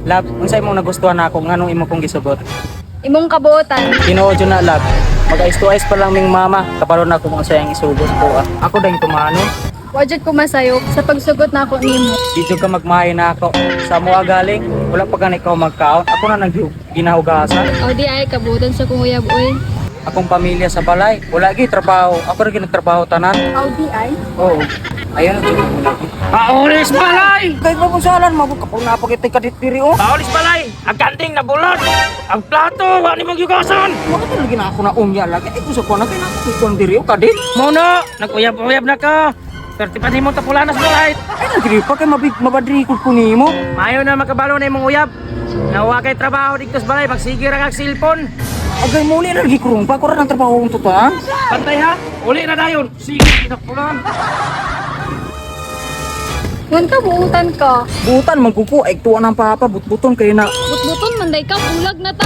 Love, unsa imong nagustuhan nako, nganong imo kong gisugot? Imong kabuotan. Tinuod jud na, love. Mag-eyes to eyes pa lang ming mama, kabalo na kung unsa ang isugot ko. Ah. Ako dahing tumano. Wa jud ko masayop sa pagsugot nako nimo. Di jud ka magmahay na ako. Sa mua galing, wala pa gani ka magkaon. Ako na nag ginahugasan. O di ay kabuotan sa kong uyab oy. Akong pamilya sa balay, wala gi trabaho. Ako ra gi nagtrabaho tanan. O di ay? Oo. Ayun na jud ko lagi. Paulis balay! Kay pa salan mabog ka na pagitay ka diri oh. Paulis balay! Ang kanding nabulod! Ang plato! Wa ni mong yugasan! Bakit lagi na ako na unya lagi? Ay, gusto ko na kay na diri oh kadit. Mono! Nag-uyab-uyab na ka! Perti pa nimo tapulanas balay! Ay, nagdiri pa kay mabig mabadri ko nimo. Mayo na makabalo na imong uyab! Nawa kay trabaho dito sa balay, magsige ra kag cellphone! Agay mo ni lagi kurong pa ko ra ng trabaho ang tutuan. Pantay ha! Uli na dayon! Sige, pinapulan! Ngan ka buutan ka. Butan man kuko ay tuwa ng papa butbuton kay na. Butbuton man day ka, bulag na ta.